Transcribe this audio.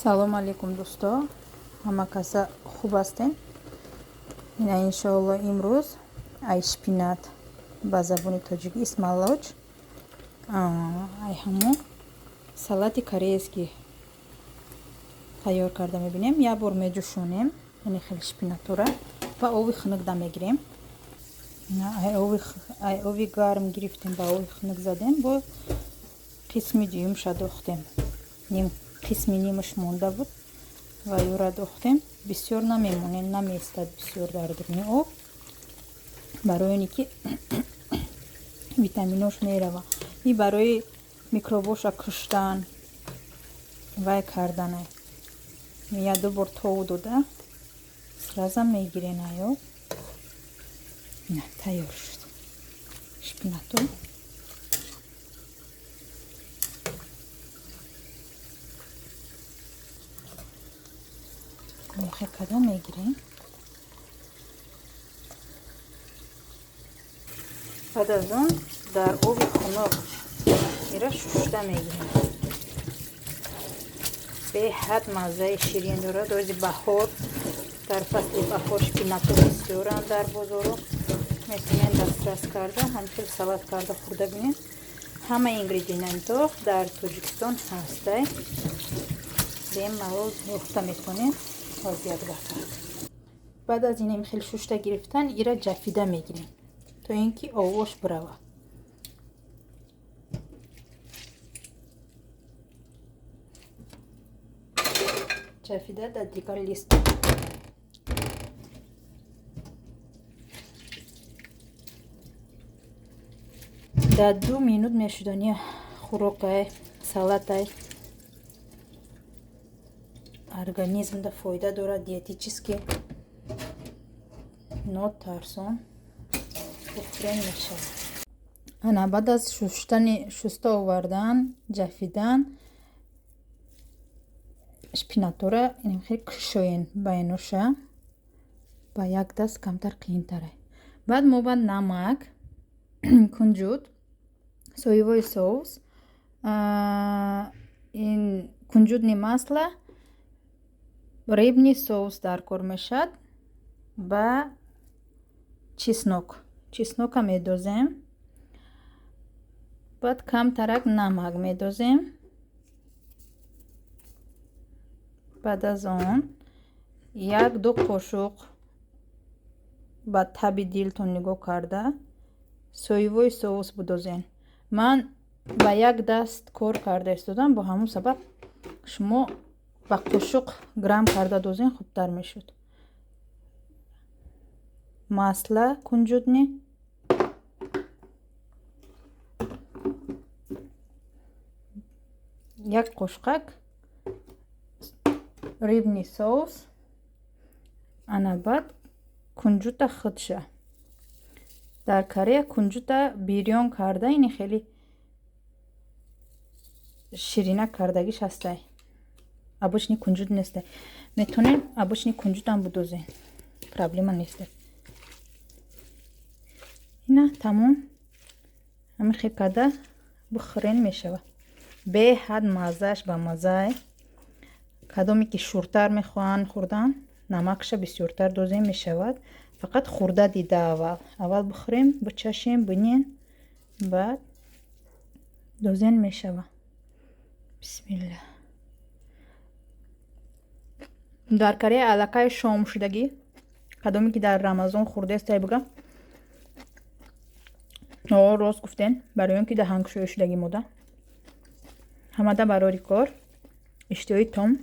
Салом алейкум, дӯсто, ҳама каса хуб ҳастем? Ина, иншоалло, имрӯз ай шпинат, ба забони тоҷикӣ исмалоч, ай ҳамон салати корейский тайёр карда мебинем. Як бор меҷӯшонем, яъне хеле шпинатора ва оби хунук да мегирем. Ай оби гарм гирифтем, ба оби хунук задем, бо қисми дуюмша дохтем. Ним қисми нимаш монда буд ва юра дохтем. Бисёр намемонем, намеистад бисёр дар дуруни об, барои оне ки витаминош мерава. И барои микробоша куштан вай карданай. Як ду бор тов дода, сразу мегирен аё. Тайёр шуд шпинату. Мохе карда мегирем. Баъд аз он дар оби хунук ира шушта мегирем. Беҳад маззаи ширин дорад. Ози баҳор, дар фасли баҳор шпинато бисёранд дар бозоро, метавонед дастрас карда, ҳамхел салат карда хӯрда бинед. Ҳама ингредиентҳо дар Тоҷикистон ҳастай, бемалол ёфта метавонед. Вазият бахард. Баъд аз ин хел шушта гирифтан, ира ҷафида мегирем, то ин ки овош биравад. Ҷафида дар дигар лист дар 2 минут мешудани хӯрокай, салатай. Организмда фоида дорад, диетически нотарсон бухӯрен мешавад. Ана, баъд аз шуштани, шуста овардан, ҷафидан, шпинатора хеле кушоен байноша, ба як даст камтар қиинтара. Баъд мо ба намак, кунҷуд, соевой соус, ин кунҷудный масло, рыбный соус дар кор мешавад ба чеснок. Чеснока медозем, баъд камтарак намак медозем. Баъд аз он як ду қошуқ, ба таби дилтон нигоҳ карда, соевой соус будозен. Ман ба як даст кор карда истодам, бо ҳамон сабаб шумо ба қошуқ грамм карда дозен, хубтар мешуд. Масло кунҷудный, як қошуқак рыбный соус. Ана, баъд кунҷута худша. Дар Корея кунҷута бирён карда, ини хеле ширина кардагиш ҳастай, обычный кунҷут нестай. Метавонед обычный кунҷутам будозен, проблема нестай. Ина, тамом. Ҳамин хел карда бихӯрен, мешавад. Беҳад маззааш ба маззае. Кадоме ки шӯртар мехоҳанд хӯрдан, намакша бисёртар дозем, мешавад. Фақат хӯрда дида, аввал аввал бихӯрем, бичашем, бинен, баъд дозен, мешавад. Бисмилла. Дар Корея аллакай шом шудагӣ. Кадоме ки дар Рамазон хӯрдаестай, буга о, рост гуфтен, барои он ки даҳанкушоӣ шудагӣ мода. Ҳамада барори кор, иштиҳои том.